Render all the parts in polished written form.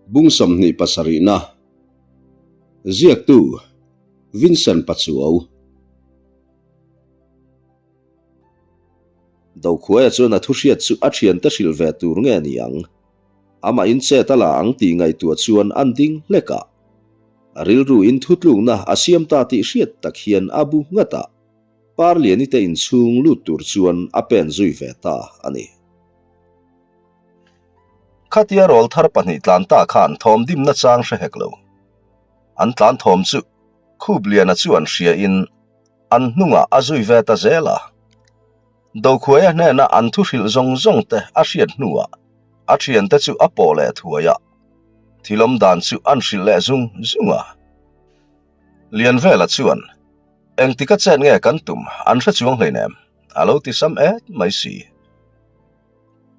Bung 27 na Ziaktu, Vincent Pachuau. Dokhuaia chuan a thuhriat chu a thiante hrilh ve tur nge ni ang? Amah in chet a la ang tih ngaihtuah chuan an ding hlek a. A rilru in thutlukna a siam ta tih hriat tak hian a bu nghat a, Parliani te inchhung lut tur chuan a pen zui ve ta a ni. Khatia rawlthar pahnih tlan ta khan thawm dimna chang hre hek lo. An tlan thawm chu Khupliana chuan hria in an hnungah a zui ve ta zel a. Dokhuaia hnena an thu hrilh zawng zawng te a hriat hnuah a thiante chu a pawh leh thuai a, thilawm dan chu an hrilh leh zung zung a. Lianvela chuan, Engtika chet nge kan tum an hre chuang hleinem, a lo ti sam et mai si.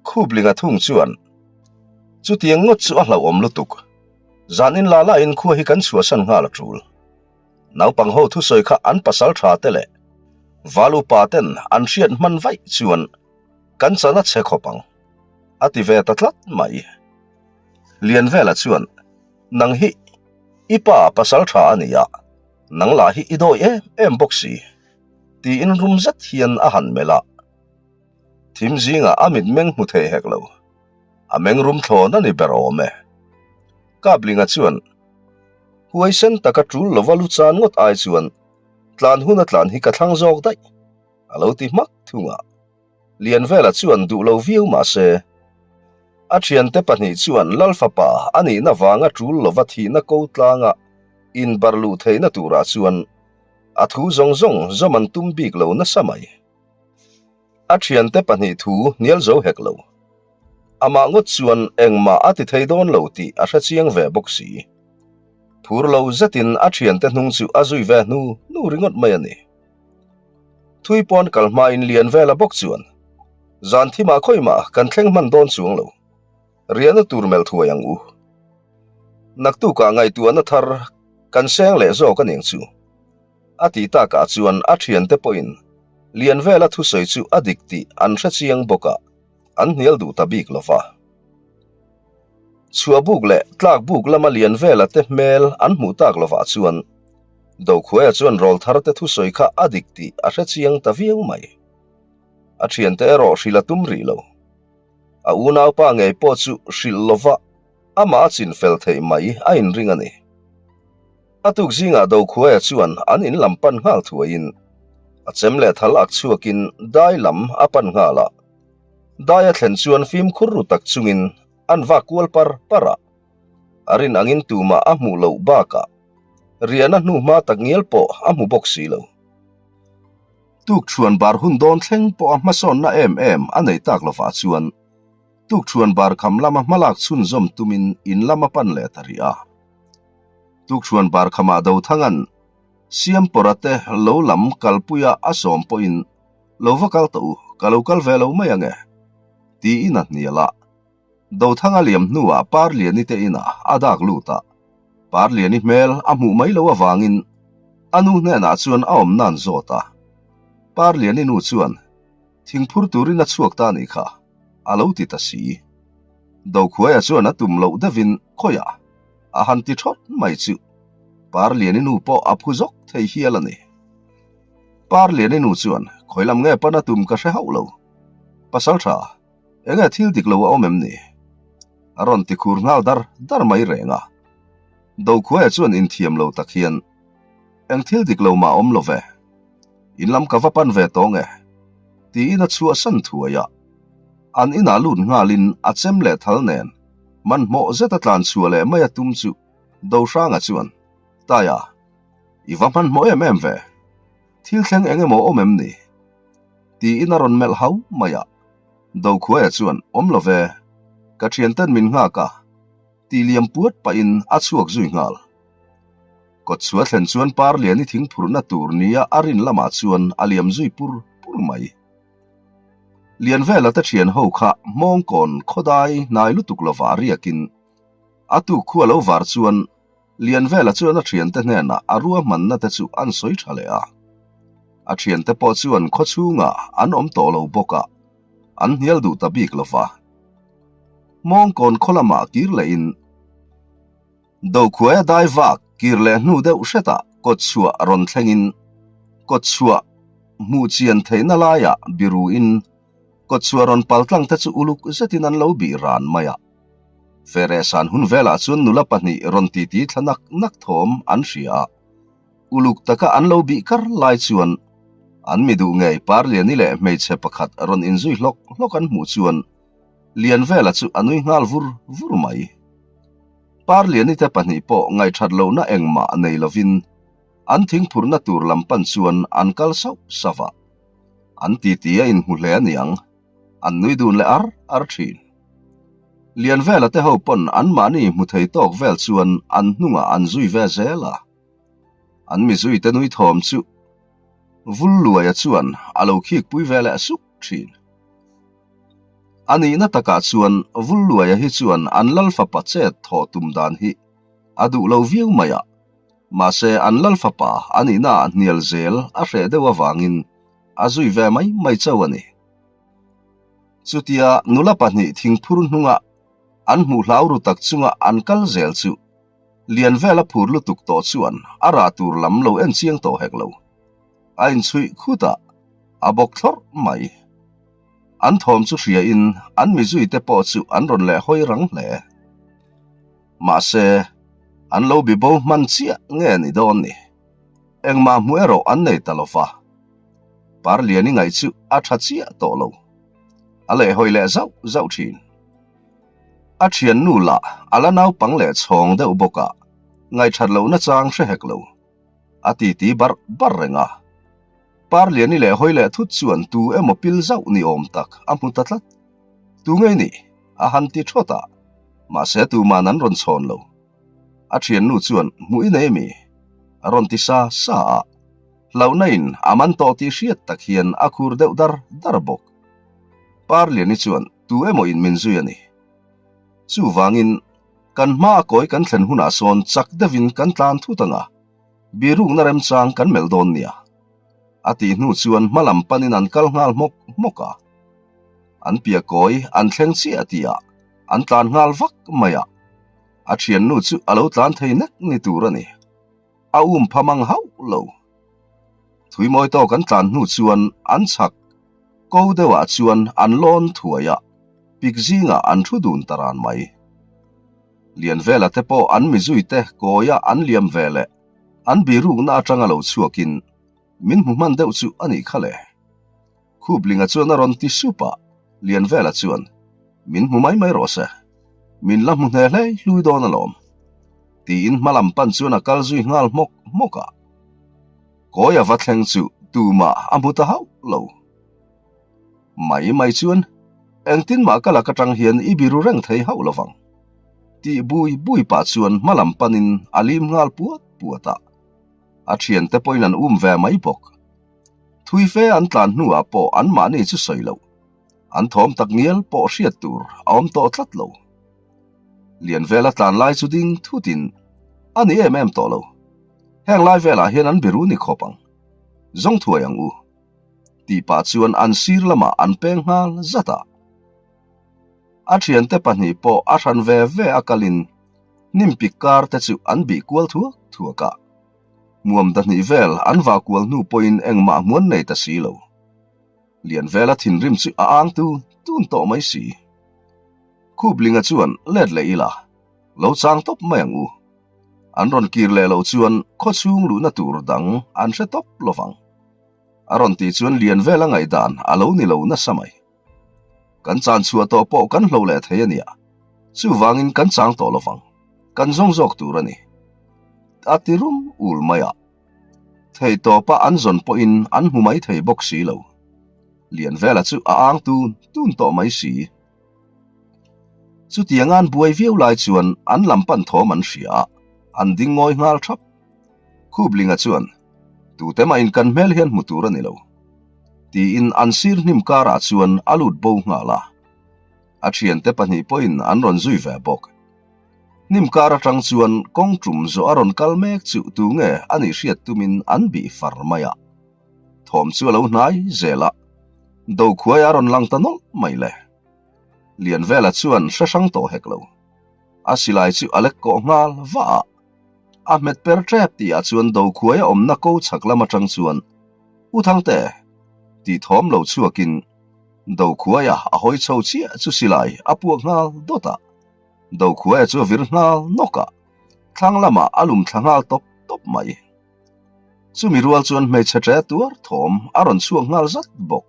Khuplinga thung chuan, Chutiang ngawt chu a hlauhawm lutuk. Zanin la lain khua hi kan chhuahsan nghal a tul. Naupang ho thusawi kha an pasal tha te leh val upa ten an hriat hman vaih chuan kan chan a chhe khawp ang, a ti ve ta tlat mai. Lianvela chuan, Nang hi i pa pasal tha a ni a, nang lah hi i dawi em em bawk si, tiin rum zet hian a han melh a. Thim zingah a mitmeng hmu thei hek lo. A meng rum thlawn a ni ber awm e. Kaplinga chuan huaisen taka tul lova lu chan ngawt ai chuan tlan hun a tlan hi ka thlang zawk daih, a lo ti hmak thung a. Lianvela chuan duh lo viau mah se, a thiante pahnih chuan Lalfapa a nihna vanga tul lova thihna ko tlanga inbar luh theihna turah chuan a thu zawng zawng zawm an tum bik lo nasa mai. A thiante pahnih thu hnial zo hek lo. Amah ngawt chuan engmah a ti thei dawn lo tih a hre chiang ve bawk si. Phur lo zetin a thiante hnung chu a zui ve hnu hnu ringawt mai a ni. Thui pawn kal hmain lian vela bawk chuan, Zan thimah khawimah kan thleng hman dawn chuang lo. Riahna tur melh thuai ang u. Naktukah ngaihtuahna thar kan seng leh zawk a ning chu. A ti takah chuan a thiante pawhin Lianvela thusawi chu a dik tih an hre chiang bawk a, an hnial duh ta bik lo va. Chhuahbuk leh tlakbuk lama Lianvela te hmel an hmuh tak lovah chuan Dokhuaia chuan rawlthar te thusawi kha a dik tih a hre chiang ta viau mai. A thiante erawh hrilh a tum rih lo. A unaupa ngei pawh chu hrilh lova amah a chinfel theih mai a inring a ni. A tuk zingah Dokhuaia chuan an in lam pan nghal thuaiin a chem leh thal ak chhuakin dai lam a pan nghal a. Dai a thlen chuan fimkhur ru tak chungin an vak kual par par a. A rin angin tumah a hmuh loh bakah riahna hnuhma tak ngial pawh a hmu bawk si lo. Tuk thuan bar hun dawn thleng pawh a hmasawnna em em a nei tak lovah chuan tuk thuan bar kham lama hmalak chhunzawm tumin in lam a pan leh ta rih a. Tukṭhuan bar khamah Dothanga'n Siampawra te lo lam kalpuia a sawm pawhin, Lo va kal tawh u, ka lo kal ve lo mai ange, tiin a hnial a. Dothanga liam hnuah Parliani te inah a dak lut a, Parliani hmel a hmuh mai loh avangin a nu hnenah chuan a awm nan zawt a. Parliani nu chuan, Thingphur turin a chhuak ta nih kha, a lo ti ta si. Dokhuaia chuan a tum loh deuhin khawiah a han ti thawt mai chu Parliani nu pawh a phu zawk thei hial a ni. Parliani nu chuan khawi lam nge pan a tum ka hre hauh lo. Pasal tha, enge thil dik lo a awm em ni? A rawn ti khur nghal dar dar mai reng a. Dokhuaia chuan inthiam lo tak hian, Eng thil dik lo mah awm lo ve. In lam ka va pan ve tawng e, tiin a chhuahsan thuai a. An inah lut nghalin a chem leh thal nen hmanhmawh zeta tlan chhuah leh mai a tum chu Dohranga chuan, Taia, i va hmanhmawh em em ve? Thil thleng eng emaw awm em ni? Tiin a rawn melh hau mai a. Dokhuaia chuan, Awm lo ve, ka thianten min nghak a, ti liam puat pahin a chhuak zui nghal. Kawtchhuah thlen chuan Parliani thingphurhna tur nia a rin lamah chuan a liam zui pur pur mai. Lianvela te thian ho kha Hmawngkawn khawdai hnai lutuk lova riakin a tuk khu a lo var chuan Lianvela chuan a thiante hnenah a ruahmanna te chu an sawi tha leh a. A thiante pawh chuan khawchhungah an awm tawh lo bawk a, an hnial duh ta bik lova. Hmawngkawn khaw lamah kir lehin. Dokhuaia dai vak kir leh hnu deuh hretah kawtchhuah rawn thlengin kawtchhuah hmuh chian theihna laiah biruin kawtchhuah rawn paltlang te chu uluk zetin an lo bih ran mai a. Ferehsan hun velah chuan nula pahnih rawn titi thla nak nak thawm an hria a. Uluk taka an lo bih kar lai chuan an mi duh ngei Parliani leh hmeichhe pakhat rawn inzui hlawk hlawk an hmuh chuan Lianvela chu a nui nghal vur vur mai. Parliani te pahnih pawh ngaihthat lohna engmah nei lovin an thingphurhna tur lam pan chuan an kal sauh sauh a. An titi a inhmu hle a niang, an nui dun leh ar ar thin. Lianvela te ho pawn anmahni hmu thei tawk vel chuan an hnungah an zui ve zel a. An mizui te nui thawm chu Vulluaia chuan a lo khikpui ve leh suk thin. A nihna takah chuan Vulluaia hi chuan an lal fapa chet thawh tum dan hi a duh lo viau mai a, mahse an lal fapa a nihnaah hnial zel a hreh deuh avangin a zui ve mai mai chauh a ni. Chutia nula pahnih thingphur hnunga an hmuh hlau ru tak chunga an kal zel chu Lianvela phur lutuk tawh chuan a rah tur lam lo en chiang tawh hek lo. A inchhuih khut a, a bawk thlawrh mai. An thawm chu hriain an mizuite pawh chu an rawn leh hawi rang hle. Mahse, an lo bi bo hman chiah nge ni dawn ni? Engmah hmuh erawh an nei ta lo va. Parliani ngaih chu a tha chiah tawh lo. A lehhawi leh zauh zauh thin. A thiannu lah a la naupang leh chhawng deuh bawk a, ngaihthat lohna chang hre hek lo. A titi barh barh reng a. Parliani leh hawi leh thut chuan tu emaw pil zauh ni awm tak a hmu ta tlat. Tu ngei ni? A han ti thawt a, mahse tuman an rawn chhawn lo. A thiannu chuan hmuh i nei mi? A rawn ti sa sa a. Hlauhna in a man tawh tih hriat tak hian a khur deuh dar dar bawk. Parliani chuan tu emaw in min zui a ni. Chuvangin, kan hma a kawi kan thlen hunah sawn chak deuhin kan tlan thut ang a, birukna remchang kan melh dawn nia. A tih hnu chuan hma lam panin an kal nghal hmawk hmawk a. An piah kawi an thleng chiah tihah an tlan nghal vak mai a, a thiannu chu a lo tlan thei nek ni tur a ni. A um pha mang hauh lo. Thuimawi tawk an tlan hnu chuan an chhak ko deuhah chuan an lawn thuai a, pik zingah an thu dun ta ran mai. Lianvela te pawh an mizuite kawia an liam ve leh an birukna atanga lo chhuakin min hmu hman deuh chu a nih kha le. Khuplinga chuan a rawn ti sup a, Lianvela chuan, Min hmu mai mai rawh se, min la hmu hne hlei hlui dawn alawm, tiin hma lam pan chuan a kal zui nghal hmawk hmawk a. Kawi a va thleng chu tumah a hmu ta hauh lo. Mai mai chuan, Engtin mah ka lak atang hian i biru reng thei hauh lo vang, tih bui bui pah chuan hma lam panin a lim nghal puat puat a. A thiante pawhin an um ve mai bawk. Thui fe an tlan hnuah pawh anmahni chu sawi loh, an thawm tak ngial pawh hriat tur a awm tawh tlat lo. Lianvela tlan lai chu ding thutin a ni em em tawh lo. Heng lai velah hian an biru ni khawp ang. Zawng thuai ang u. Tih pah chuan an sir lamah an peng nghal zat a. A thiante pahnih pawh a hran ve ve a kalin hnim pik kar te chu an bih kual thuak thuak a. Muam dahnih vel an vah kual hnu pawhin engmah hmuan nei ta si lo. Lianvela thinrim chu a ang tun tun tawh mai si. Khuplinga chuan let leh ila, lo chang tawp mai ang u. An rawn kir leh loh chuan khawchhung luhna tur dang an hre tawp lovang. A rawn tih chuan Lianvela ngaihdan a lo ni lo nasa mai. Kan chan chhuah tawh pawh kan hlo leh thei a nia, chuvangin kan chang tawh lovang, kan zawng zawk tur a ni. A ti rum ul mai a. Thei tawpa an zawn pawhin an hmu mai thei bawk si lo. Lianvela chu a ang tun tun tawh mai si. Chutiang an buai viau lai chuan an lam pan thawm an hria a, an ding ngawi nghal thap. Khuplinga chuan, Tute mahin kan hmel hian hmu tur a ni lo. Tiin an sir hnim karah chuan a lut bo nghal a. A thiante pahnih pawhin an rawn zui ve bawk. Hnim kar atang chuan kawng tum zawh a rawn kal mek chu tu nge a nih hriat tumin an bih far mai a. Thawm chu a lo hnai zel a, Dokhuai a rawn lang ta nawlh mai le. Lianvela chuan hre hrang tawh hek lo. A silai chu a lek kawh nghal vah a. A hmet per tep tihah chuan Dokhuaia awmna ko chhak lam atang chuan U Thangte! tih thawm lo chhuakin Dokhuaia a hawi chho chiah chu silai a puak nghal dawt a. Dokhuaia chu a vir nghal nawk a, thlang lamah a lum thla nghal tawp tawp mai. Chumi rual chuan hmeichhe ṭe tuar thawm a rawn chhuak nghal zat bawk.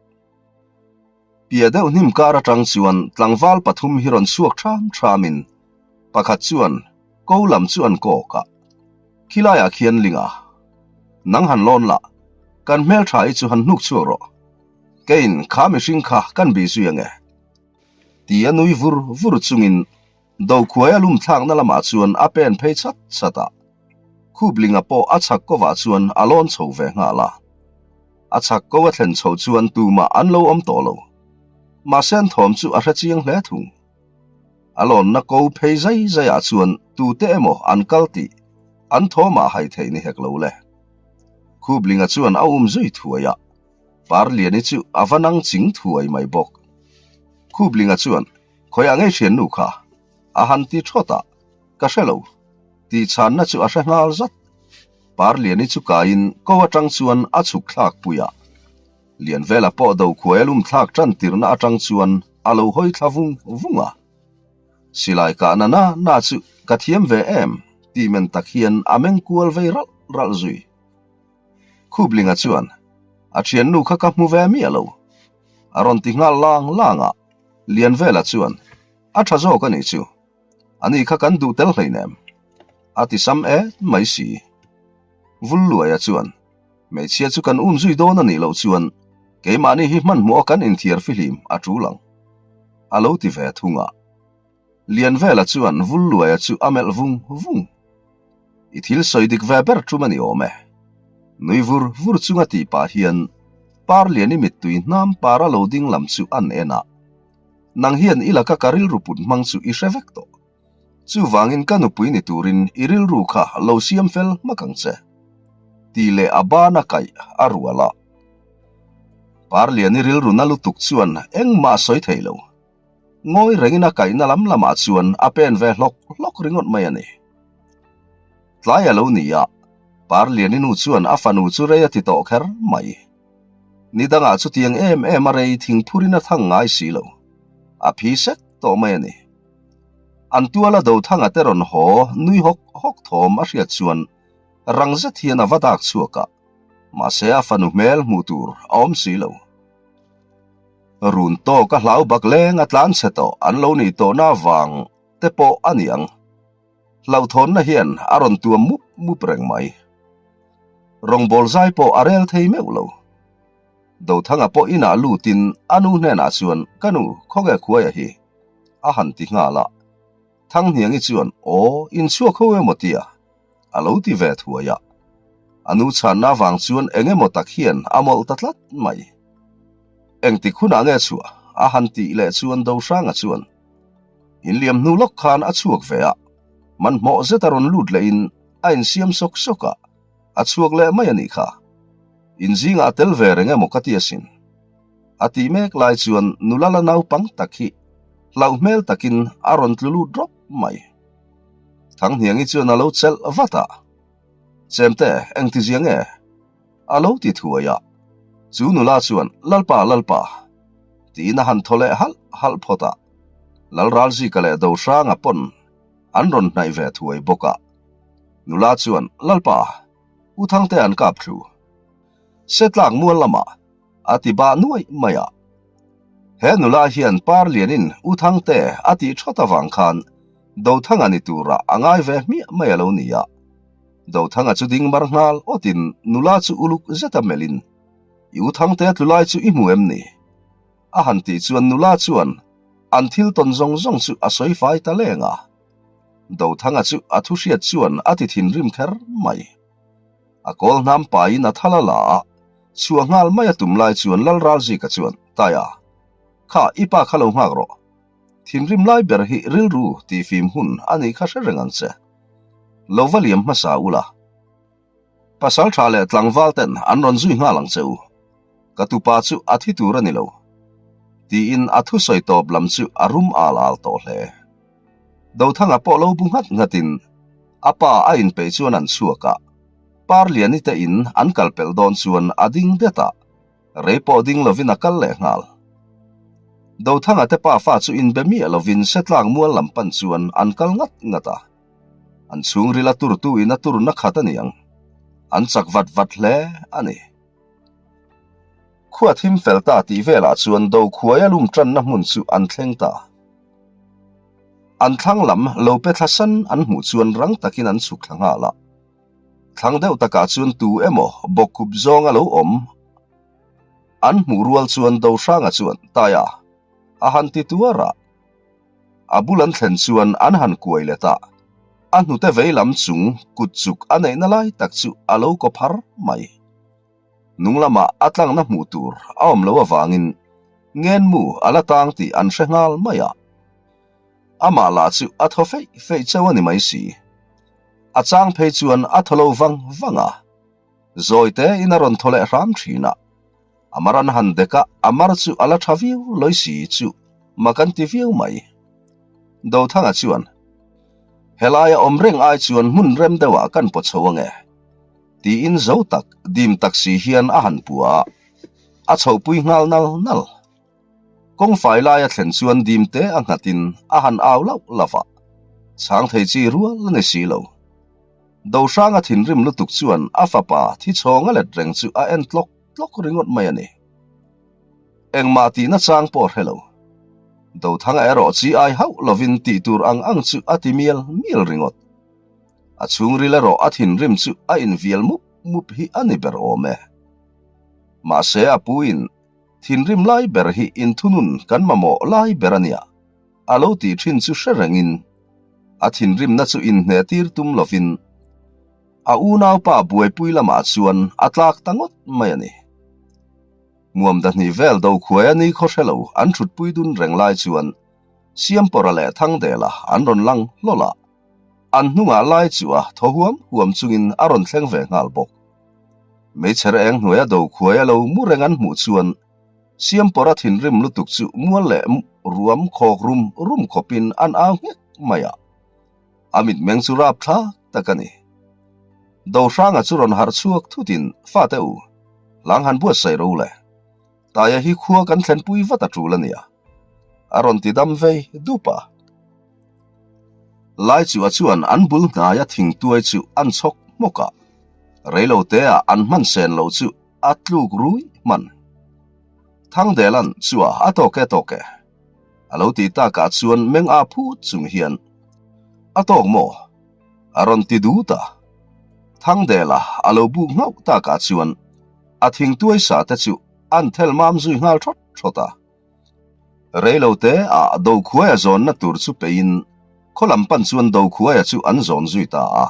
Piah deuh hnim kar atang chuan tlangval pathum hi rawn chhuak ṭham ṭhamin pakhat chuan ko lam chu an kawk a, Khilaiah khian Linga, nang han lawn la, kan hmelṭha hi chu han hnuk chhuak rawh. Keiin kha mihring kha kan bih zui ange. Ti a nui vur vur chungin Dokhuaia lum thlakna lamah chuan a pen phei chat chat a, Khuplinga pawh a chhak kovah chuan a lawn chho ve nghal a. A chhak ko a thlen chho chuan tumah an lo awm tawh lo. Mahse an thawm chu a hre chiang hle thung. A lawnna ko phei zai zaiah chuan tute emaw an kal tih an thawmah hai theih ni hek lo le. Khuplinga chuan a um zui thuai a, Parliani chu a va nang ching thuai mai bawk. Khuplinga chuan Khawiah ngei thiannu kha? A han ti thawt a, Ka hre lo. Tih chhanna chu a hre nghal zat. Parliani chu kaiin ko atang chuan a chhuk thlak pui a. Lianvela pawh Dokhuaia lum thlak tan tirhna atang chuan a lo hawi thla vung vung a. Silai kahna na na chu ka thiam ve em tih men tak hian a meng kual vei ralh ralh zui. Khuplinga chuan, A thiannu kha ka hmu ve miah lo. A rawn ti nghal lang lang a. Lianvela chuan, A tha zawk a nih chu. Ani kha kan duh tel hleinem. A ti sam et mai si. Vulluaia chuan, Hmeichhia chu kan um zui dawn a nih loh chuan keimahni hi hmanhmawh a kan inthiar fihlim a tul ang. A lo ti ve thung a. Lianvela chuan Vulluaia chu a melh vung vung. I thil sawi dik ve ber tum a ni awm e. Nui vur vur chunga tih pah hian Parliani mittui hnam para lo ding lam chu an en a. Nang hian i laka ka rilru put hmang chu i hre vek tawh. Chuvangin ka nupui ni turin i rilru kha lo siam fel hmak ang che. Tih leh a bana kaih a rual a. Parliani rilru na lutuk chuan engmah a sawi thei lo. Ngawi rengin a kaihna lam lamah chuan a pen ve hlawk hlawk ringawt mai a ni. Tlai a lo ni a, Parliani nu chuan a fanu chu rei a ti tawh kher mai. Ni dangah chutiang em em a rei thingphurin a thang ngai si lo. A phi sek tawh mai a ni. An tuala Dothanga te rawn haw nui hawk hawk thawm a hriat chuan rang zet hian a va dak chhuak a, mahse a fanu hmel hmuh tur a awm si lo. Run tawk a hlau bak leng a tlan chhe tawh an lo nih tawhna avang te pawh a ni ang. Hlauhthawnna hian a rawn tuam mup mup reng mai. Rawngbâwl zai pawh a rel thei meuh lo. Dothanga pawh inah lutin a nu hnenah chuan, Ka nu, khawnge khuaia hi? a han ti nghal a. Thanghniangi chuan, Aw, inchhuak ho emaw tia? a lo ti ve thuai a. A nu chhanna avang chuan eng emaw tak hian a mawlh ta tlat mai. Engtik hunah nge chhuah? a han tih leh chuan Dohranga chuan, Inliam hnu lawk khan a chhuak ve a, hmanhmawh zet a rawn lut lehin a insiam sawk sawk a, a chhuak leh mai a nih kha. Inzingah a tel ve reng emaw ka ti asin. A tih mek lai chuan nula la naupang tak hi hlauh hmel takin a rawn tlu lut rawp mai. Thanghniangi chuan a lo chelh vat a, Chemte, engtizia nge? A lo ti thuai a. Chu nula chuan, Lalpa, Lalpa! tiin a han thaw leh halh halh phawt a. Lalralzika leh Dohranga pawn an rawn hnaih ve thuai bawk a. Nula chuan, Lalpa, U Thangte an kap thlu. Setlak mual lamah a ti bah nuaih mai a. He nula hian Parlianin U Thangte a tih thawt avang khan Dothanga ni turah a ngai ve hmiah mai a lo ni a. Dothanga chu ding mar nghal awtin nula chu uluk zeta melhin, I U Thangte tlu lai chu i hmu em ni? A han tih chuan nula chuan an thil tawn zawng zawng chu a sawi fai ta leng a. Dothanga chu a thu hriat chuan a ti thinrim kher mai. A kawl hnam paiin a thal a la a, chhuah nghal mai a tum lai chuan Lalralzika chuan, Taia, kha i pa kha lo nghak rawh. Thinrim lai ber hi rilru tihfim hun a nih kha hre reng ang che. Lo va liam hmasa ula. Pasal tha leh tlangval ten an rawn zui nghal ang che u. Ka tupa chu a thi tur a ni lo. Tiin a thusawi tawp lam chu a rum al al tawh hle. Dothanga pawh lo bu nghat nghatin a pa a inpeih chuan an chhuak a, Parliani te in an kal pelh dawn chuan a ding det a, rei pawh ding lovin a kal leh nghal. Dothanga te pa fa chu inbe miah lovin Setlak mual lam pan chuan an kal ngat ngat a. An chhungril a turtu in a turna khat a niang. An chak vat vat hle a ni. Khua thim fel ta tih velah chuan Dokhuaia lum tanna hmun chu an thleng ta. An thlang lam lo pe thla san an hmuh chuan rang takin an chhuk thla nghal a. Thlang deuh takah chuan tu emaw bawkkhup zawng a lo awm an hmuh rual chuan Dohranga chuan Taia a han ti tuar a. A bul an thlen chuan an han kuai let a, a hnute vei lam chung kut chuk a neihna lai tak chu a lo kaw phar mai. Nung lamah a tlangna hmuh tur a awm lo avangin ngenmu a la tang tih an hre nghal mai a. Amah lah chu a thaw feih feih chauh a ni mai si. A chang phei chuan a thaw lo vang vang a. Zawi tein a rawn thaw leh hram thin a. A mar an han dek a, a mar chu a la tha viau lawi si chu mak an ti viau mai. Dothanga chuan, Helaia awm reng ai chuan hmun rem deuhah kan paw chho ange. Tiin zo tak, dim tak si hian a han pua a, a chhohpui nghal nal nal. Kawng fai laia thlen chuan dim te a nghatin a han au lauh lauh a, chhang thei chi rual a ni si lo. Dohranga thinrim lutuk chuan a fapa thi chhawng a let reng chu a en tlawk tlawk ringawt mai a ni. Engmah tihna chang pawh hre lo. Dothanga erawh chi ai hauh lovin tih tur ang ang chu a ti mial mial ringawt. A chhungril erawh a thinrim chu a invial mup mup hi a ni ber awm e. Mahse a puin thinrim lai ber hi inthunun kan mamawh lai ber a nia a lo tih thin chu hre rengin a thinrimna chu inhneh tir tum lovin a unaupa buaipui lamah chuan a tlak ta ngawt mai a ni. Muam dahnih vel Dokhuaia ni khaw hre lo an thutpui dun reng lai chuan Siampawra leh Thangdela an rawn lang hlawl a. An hnungah lai chu a thaw huam huam chungin a rawn thleng ve nghal bawk. Meichher eng hnuaia do khuai a lo mu reng an hmuh chuan Siampawra thinrim lutuk chu mual leh ruam khawk rum rum khawpin an au nghek mai a. A mitmeng chu rapthlak tak a ni. Dohranga chu rawn harh chhuak thutin, Fate u, hlang han buatsaih ro le. Taia hi khua kan thlenpui vat a tul a nia. A rawn ti dam vei dup a. Lai chu a chuan an bul hnaia thingtuai chu an chhawk hmawk a, reilo teah an hman sen loh chu a tluk rui hman. Thangdelan chua a tawk e tawk e. A lo ti takah chuan meng a phut chung hian a tawk maw? A rawn ti dut a. Thangdela a lo buk nghauh takah chuan a thingtuai sa te chu an thel mam zui nghal thawt thawt a. Reilote ah Dokhuaia zawnna tur chu peiin khaw lam pan chuan Dokhuaia chu an zawn zui ta a.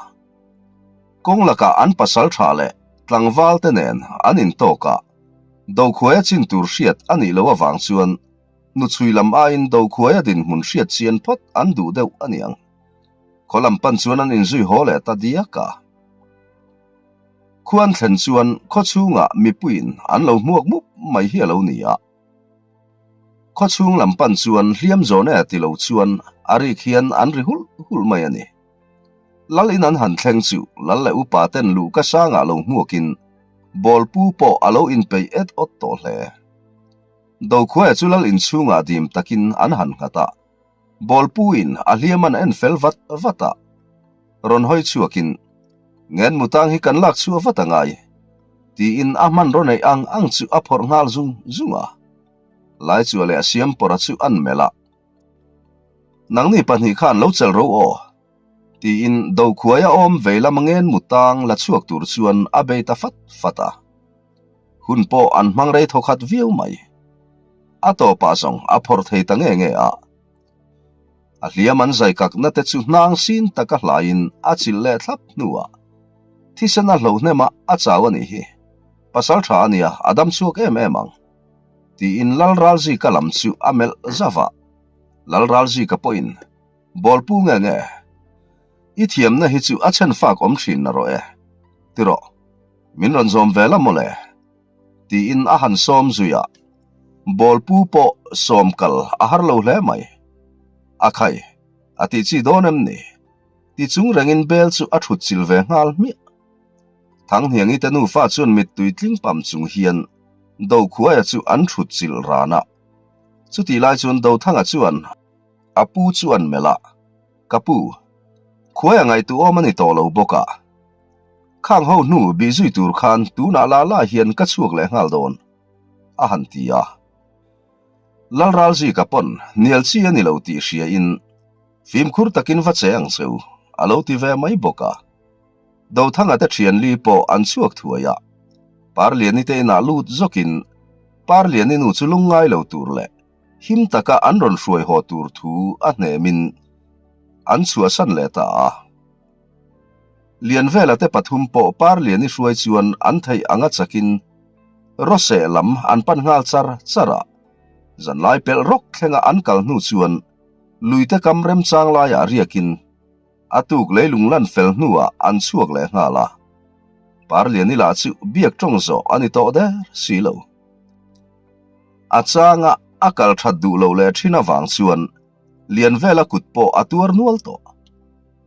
Kawng lakah an pasal tha leh tlangval te nen an intawk a, Dokhuaia chin tur hriat a nih loh avang chuan hnuchhui lam aiin Dokhuaia dinhmun hriat chian phawt an duh deuh a niang. Khaw lam pan chuan an inzui haw leh ta diak a. Khuan thlen chuan khaw chhungah mipuiin an lo hmuak mup mai hi a lo ni a. Khaw chhung lam pan chuan hliam zawn e ti lo chuan a rik hian an ri hulh hulh mai a ni. Lal in an han thleng chu lal leh upa ten luh ka sangah lo hmuakin bawlpu pawh a lo inpeih et awt tawh hle. Dokhuaia chu lal inchhungah dim takin an han nghat a. Bawlpuin a hliam an en fel vat vat a, rawn hawi chhuakin, Ngen mutang hi kan lak chhuah vat a ngai, tiin a hmanraw neih ang ang chu a phawrh nghal zung zung a. Laichua leh a Siampawra chu an melh a, Nangni pahnih khan lo chelh ro aw, tiin Dokhuaia awm vei lama ngen mutang la chhuak tur chuan a bei ta fat fat a. Hun pawh an hmang rei thaw khat viau mai. A tawpah zawng a phawrh thei ta nge nge a. A hliam an zai kakna te chu hnang sin taka hlaiin a chilh leh thlap hnuah thisen a hloh hnem a, a chau a nih hi. Pasal tha a nia, a dam chhuak em em ang. Tiin Lalralzika lam chu a melh zauh a. Lalralzika pawhin, Bawlpu nge nge? I thiamna hi chu a chhen fak awm thin na rawh e. Ti rawh. Min rawn zawm ve la mawle. Tiin a han sawm zui a. Bawlpu pawh sawm kal a har lo hle mai. A khai. A tih chi dawn em ni? Ti chung rengin bel chu a thut chil ve nghal hmiah. Thanghniangi te nufa chuan mittui tling pam chung hian Dokhuaia chu an thut chilh ran a. Chutih lai chuan Dothanga chuan a pu chu an melh a, Ka pu, khuaia ngaihtuahawm a ni tawh lo bawk a. Khang ho hnu bih zui tur khan tunah la la hian ka chhuak leh nghal dawn, a han ti a. Lalralzika pawn hnial chi a ni lo tih hriain fimkhur takin va che ang cheu, a lo ti ve mai bawk a. Dothanga te thianli pawh an chhuak thuai a, Parliani te inah lut zawkin Parliani nu chu lungngai lo tur leh him taka an rawn hruai haw tur thu a hnemin an chhuahsan leh ta a. Lianvela te pathum pawh Parliani hruai chuan an theih anga chakin Rose lam an pan nghal char char a, zanlai pelh rawk thlenga an kal hnu chuan luite kam remchang laiah riakin A tuk leilung lan fel hnuah an chhuak leh nghal a, Parliani lah chu biak tawng zawh a ni tawh der si lo. A changa a kal that duh loh leh thin avang chuan Lianvela kut pawh a tuar nual tawh.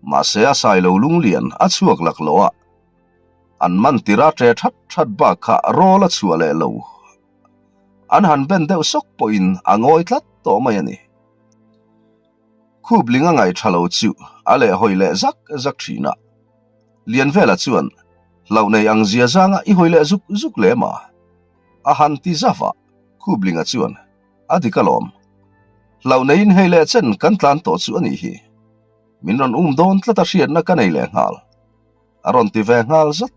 Mahse a sailo lunglian a chhuak laklawh a, an man tir a ṭe that that bak kha rawl a chhuah leh lo. An han ben deuh sawk pawhin a ngawi tlat tawh mai a ni. Khupling a ngaih tha lo chu a leh hawi leh zak zak thin a. Lianvela chuan, Hlauh nei ang zia zanga i hawi leh zuk zuk lem a? A han ti zauh a, Khuplinga chuan, A dik alawm. Hlauh neiin hei leh chen kan tlan tawh chu a nih hi. Min rawn um dawn tlat a hriatna ka nei leh nghal. A rawn ti ve nghal zat.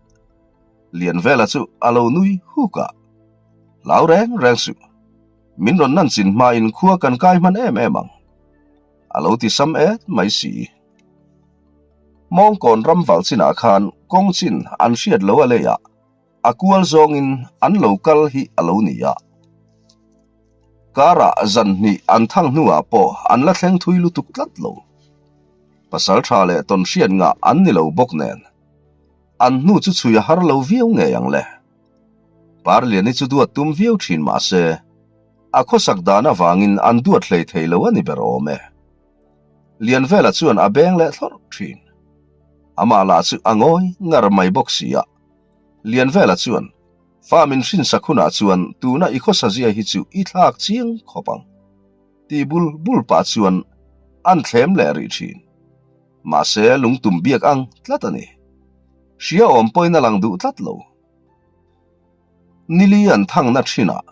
Lianvela chu a lo nui huk a, Hlau reng reng suh. Min rawn nan chin hmain khua kan kai hman em em ang. A lo ti sam et mai si. Mawngkawn ram val chinah khan kawng chin an hriat lo a leiah a kual zawngin an lo kal hi a lo ni a. Karah zan hnih an thang hnuah pawh an la thleng thui lutuk tlat lo. Pasal tha leh tawn hriat ngah an ni lo bawk nen. An hnu chu chhui a har lo viau ngei ang le. Parliani chu duat tum viau thin mah se, a khawsak dan avangin an duat hlei thei lo a ni ber awm e. Lianvela chuan a beng leh thlawrh thin. Amah lah chu a ngawi ngar mai bawk si a. Lianvela chuan, Fa min hrinsak hunah chuan tuna i khawsa zia hi chu i thlak chiang khawp ang. Ti bul bul pah chuan an thlem leh rih thin. Mahse lungtum biak ang tlat a ni. Hria awm pawhin a lang duh tlat lo. Nili an thangna thinah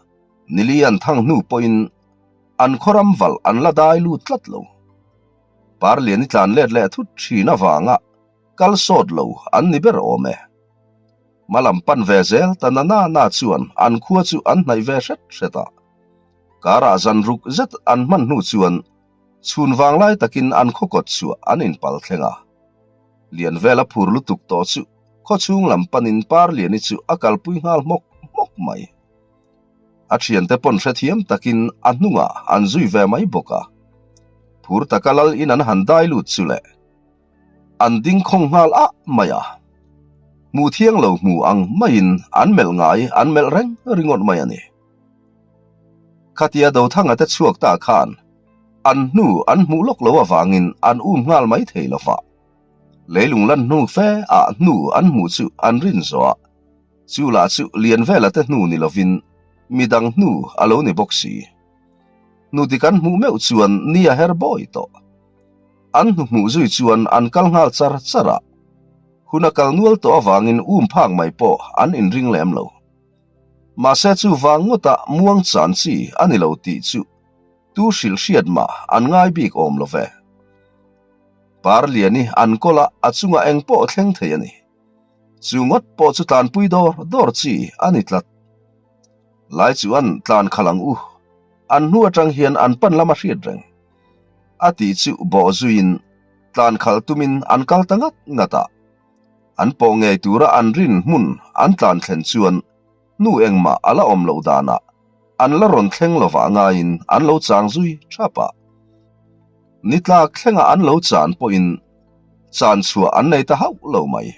nili an thang hnu pawhin an khawram valh an la dai lut tlat lo. Parliani tlan let leh thut thin avanga kal sawt lo an ni ber awm e. Hmalam pan ve zel ta na na na chuan an khua chu an hnaih ve hret hret a. Karah zan ruk zet an hman hnu chuan chhun vanglai takin an khaw kawt chhuah an inpal thleng a. Lianvel a phur lutuk tawh chu khaw chhung lam panin Parliani chu a kalpui nghal hmawk hmawk mai. A thiante pawn hrethiam takin a hnungah an zui ve mai bawk a. Phur taka lal in an han dai lut chu le. An ding khawng nghal ah mai a. Hmuh thiang lo hmu ang maiin an melh ngai an melh reng ringawt mai a ni. Khatia Dothanga te chhuak ta khan an hnu an hmuh lawk lo avangin an um nghal mai thei lo va. Leilung lan hnu fe ah hnu an hmuh chu an rin zawh a, chu lah chu Lianvela te hnu ni lovin midang hnu a lo ni bawk si. Hnu dik an hmuh meuh chuan ni a her bawi tawh. An hnu hmuh zui chuan an kal nghal char char a, hun a kal nual tawh avangin um phak mai pawh an inring lem lo. Mahse chu vang ngawta muang chan chi a ni lo tih chu tu hrilh hriat mah an ngai bik awm lo ve. Parliani an kawl a, a chungah eng pawh thleng thei a ni. Chu ngawt pawh chu tlanpui dawr dawr chi a ni tlat. Lai chu an tlan khalh ang u. An hnu atang hian an pan lam a hriat reng. A tih chu bawh zuiin tlan khalh tumin an kal ta ngat ngat a. An pawh ngei tura an rin hmun an tlan thlen chuan hnu engmah a la awm loh danah an la rawn thleng lovah ngaiin an lo chang zui thap a. Ni tlak thlenga an lo chan pawhin chan chhuah an nei ta hauh lo mai.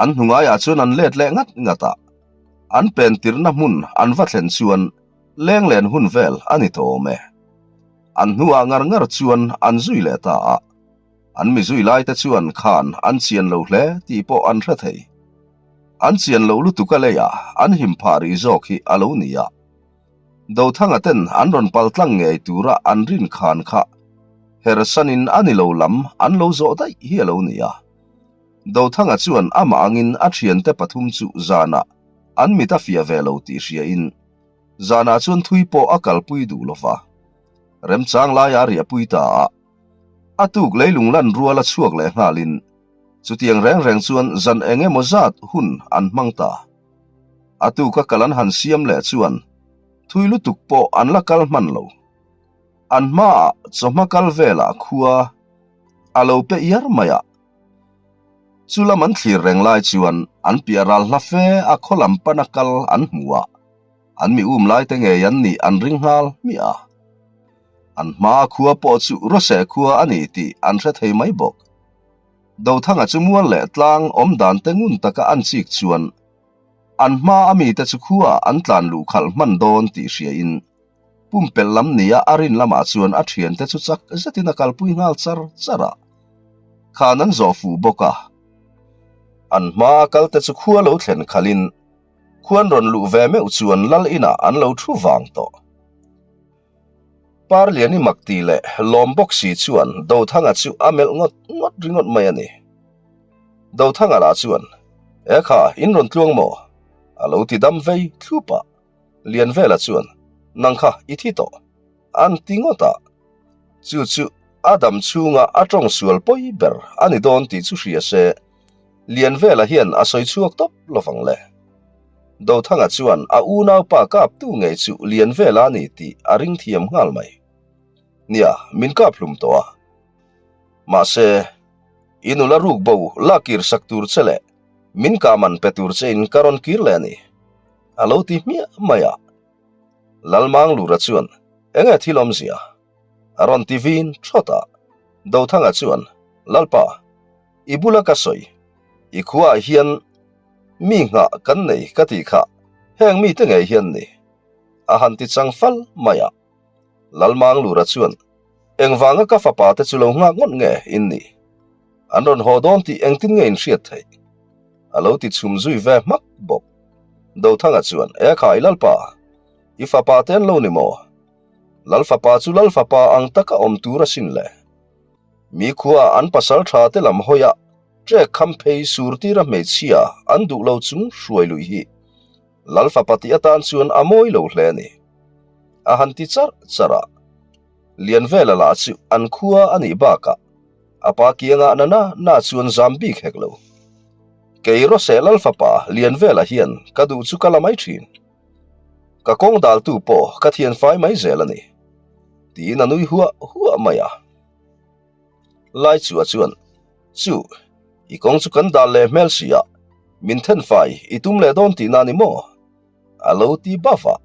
An hnu ngaiah chuan an let leh ngat ngat a, an pen tirhna hmun an va thlen chuan lenglen hun vel a ni tawh awm e. An hnuah ngar ngar chuan an zui leh ta a. An mi zui laite chuan khan an chian lo hle tih pawh an hre thei. An chian loh lutuk a leiah an him phah rih zawk hi a lo ni a. Dothanga ten an rawn pal tlang ngei tura an rin khan kha hersanin a ni lo lam an lo zawh daih hi a lo ni a. Dothanga chuan amah angin a thiante pathum chu zanah an mit a fiah ve lo tih hriain zanah chuan thui pawh a kalpui duh lo va. Remchang laia a riahpui ta a, a tuk leilung lan rual a chhuak leh nghalin chutiang reng reng chuan zan eng emaw zat hun an hmang ta. A tuka kal an han siam leh chuan thui lutuk pawh an la kal hman lo. An hmaah chawhma kal velah khua a lo pe iar mai a. Chu lam an thlir reng lai chuan an piah ral hla fe a khaw lam pana kal an hmu a, an mi um lai te ngei an nih an ring nghal hmiah a. An hmaa khua pawh chu Rawseh khua a ni tih an hre thei mai bawk. Dothanga chu mual leh tlang awm dan te ngun taka an chik chuan an hma a mite chu khuaah an tlan luh khalh hman dawn tih hriain pumpelh lam nia a rin lamah chuan a thiante chu chak zetin a kalpui nghal char char a, khan an zawh fuh bawk a. An hma a kalte chu khua lo thlen khalhin khuan rawn luh ve meuh chuan lal inah an lo thu vang tawh. Parliani mak tih leh lawm bawk si chuan Dothanga chu a melh ngawt ngawt ringawt mai a ni. Dothanga lah chuan, E kha, in rawn tluang maw? A lo ti dam vei thlup a. Lianvela chuan, Nang kha i thi tawh. An ti ngawt a. Chu chu a dam chhunga a tawng sual pawi ber a ni dawn tih chu hria se, Lianvela hian a sawi chhuak tawp lovang le. Dothanga chuan a unaupa kaptu ngei chu Lianvela a ni tih a ring thiam nghal mai. Nia, min kap hlum tawh a. Mahse, i nula ruk bo la kir sak tur che leh min kah man pe tur chein ka rawn kir leh a ni, a lo ti hmiah mai a. Lalmanglura chuan, Enge thil awmzia? A rawn ti vin thawt a. Dothanga chuan, Lalpa, i bula ka sawi, i khuaah hian mi nghah kan nei ka tih kha heng mite ngei hian ni, a han ti chang fal mai a. Lalmanglura chuan, Engvanga ka fapa te chu lo nghak ngawt nge in nih? An rawn haw dawn tih engtin nge in hriat theih? A lo ti chhum zui ve hmak bawk. Dothanga chuan, E khai Lalpa, i fapa te an lo ni maw? Lal fapa chu Lal fapa ang taka awm tur asin le. Mi khua an pasal tha te lam hawi a, ṭek kham phei sur tira hmeichhia an duh lo chung hruai lui hi Lal fapa tih atan chuan a mawi lo hle a ni. A han ti charh charh a. Lianvela lah chu an khua a nih bakah a pa kiangah na na na chuan zam bik hek lo. Kei Rawseh Lal fapa Lianvela hian ka duh chu ka la mai thin. Ka kawng daltu pawh ka thian fai mai zel a ni, tiin a nui huah huah mai a. Laichua chuan, Chu, i kawng chu kan dal leh hmel si a, min then fai i tum leh dawn tihna a ni maw? A lo ti baf a.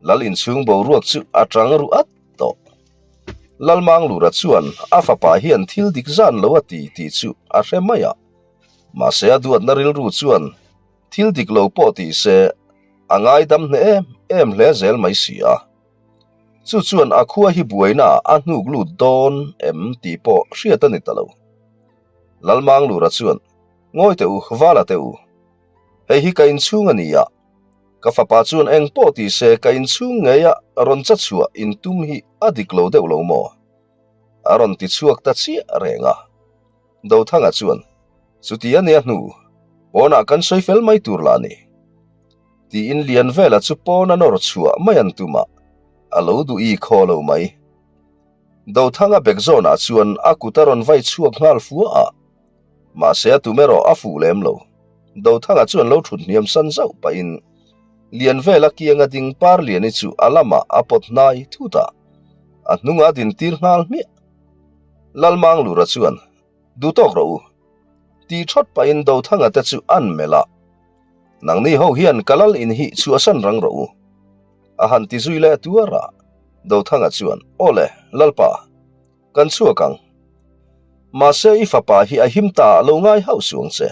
Lal inchhung boruak chu a tang ruh at tawh. Lalmanglura chuan a fapa hian thil dik zan lo a ti tih chu a hre mai a, mahse a duatna rilru chuan Thil dik lo pawh ti se, a ngaidam hneh em em hle zel mai si a. Chu chuan a khua hi buaina a hnuk lut dawn em tih pawh hriat a ni ta lo. Lalmanglura chuan, Ngawi teh u, Vala teh u. Hei hi ka inchhung a ni a, ka fapa chuan eng pawh ti se ka inchhung ngeia rawn cha chhuah intum hi a dik lo deuh lo maw? A rawn ti chhuak ta chiah reng a. Dothanga chuan, Chuti a nia hnu, pawnah kan sawi fel mai tur lah ni. Tiin Lianvela chu pawn a nawr chhuah mai an tum a, a lo duh i khaw lo mai. Dothanga bek zawnah chuan a kut a rawn vai chhuak nghal fua a, mahse a tum erawh a fuh lem lo. Dothanga chuan lo thut hniam san zauh pahin Lianvela kianga ding Parliani chu a lamah a pawt hnai thut a, a hnungah a dintir nghal hmiah. Lalmanglura chuan, Duh tawk rawh u. Tih thawt pahin Dothanga te chu an melh a. Nangni ho hian ka lal in hi chhuahsan rang rawh u. A han ti zui leh tuar a. Dothanga chuan, Aw le, Lalpa, kan chhuak ang. Mahse i fapa hi a him ta lo ngai hauh suh ang che.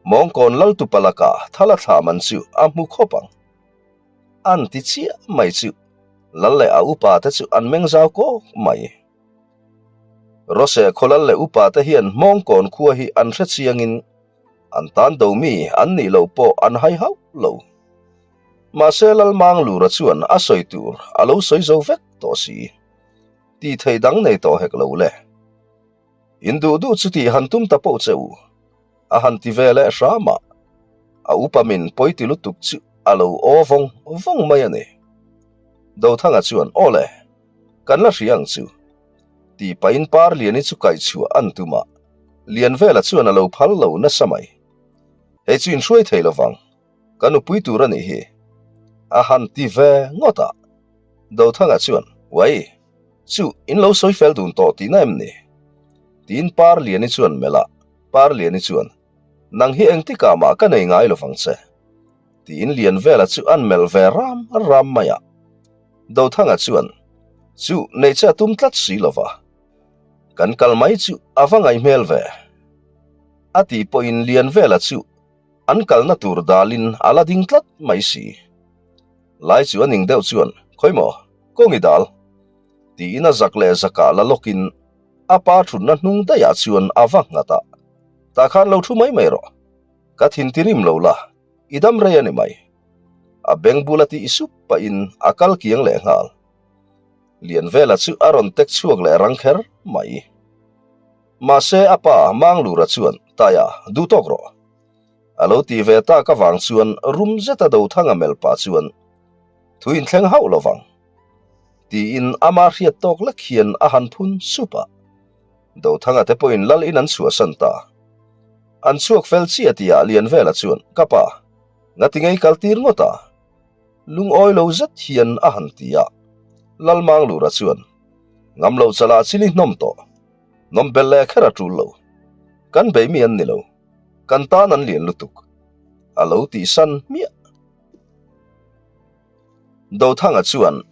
Mawngkawn Laltupa lakah thala thlah man chu a hmu khawp ang. An ti chiah mai chu. Lal leh a upa te chu an meng zau kawk mai. Rose khaw lal leh upa te hian Hmawngkawn khua hi an hre chiangin an tan do mi an nih loh pawh an hai hauh lo. Mahse Lalmanglura chuan a sawi tur a lo sawi zo vek tawh si. Tih theih dang nei tawh hek lo le. In duh duh chu tih han tum ta poh che u. A han ti ve leh hram a, a upa min pawi ti lutuk chu a lo aw vawng vawng mai a ni. Dothanga chuan, Aw le, kan la hria ang chu. Tih pahin Parliani chu kaihchhuah an tum a, Lianvela chuan a lo phal lo nasa mai. Hei chu inhruai thei lovang, ka nupui tur a nih hi. A han ti ve ngawt a, Dothanga chuan, Uai, chu in lo sawi fel dun tawh tihna em ni? Tiin Parliani chuan melh a, Parliani chuan, Nang hi engtikah mah ka nei ngai lovang che. Tiin Lianvela chu an melh ve ram ram mai a. Dothanga chuan, Chu, nei che a tum tlat si lova. Kan kal mai chu a va ngaih hmel ve. A tih pawhin Lianvela chu an kalna tur dalin a la ding tlat mai si. Lai chu a ning deuh chuan, Khawi maw, kawngi dal? Tiin a zak leh zakah la lawkin a pa thutna hnung daihah chuan a va nghat a, Tah khan lo thu mai mai rawh, ka thin ti rim lo la, i dam rei a ni mai. A beng bula tih sup pahin a kal kiang leh nghal. Lianvela chu a rawn tek chhuak leh rang kher mai. Mahse a pa Manglura chuan, Taia, duh tawk rawh. A lo ti ve tak avang chuan rum zeta Dothanga melh pah chuan, Thu inthleng hauh lovang. Tiin ama hriat tawk lek hian a han phun sup a. Dothanga te pawhin lal in an chhuahsan ta. An chhuak fel chiah tihah Lianvela chuan, Ka pa, ngati ngei kal tir ngawt a? Lungawi lo zet hian a han ti a. Lalmanglura chuan, Ngam lo chalah chili hnawm tawh. Nawm belh leh kher a tul lo. Kan bei mi an ni lo. Kan tan an lian lutuk. A lo tihsan hmiah. Dothanga chuan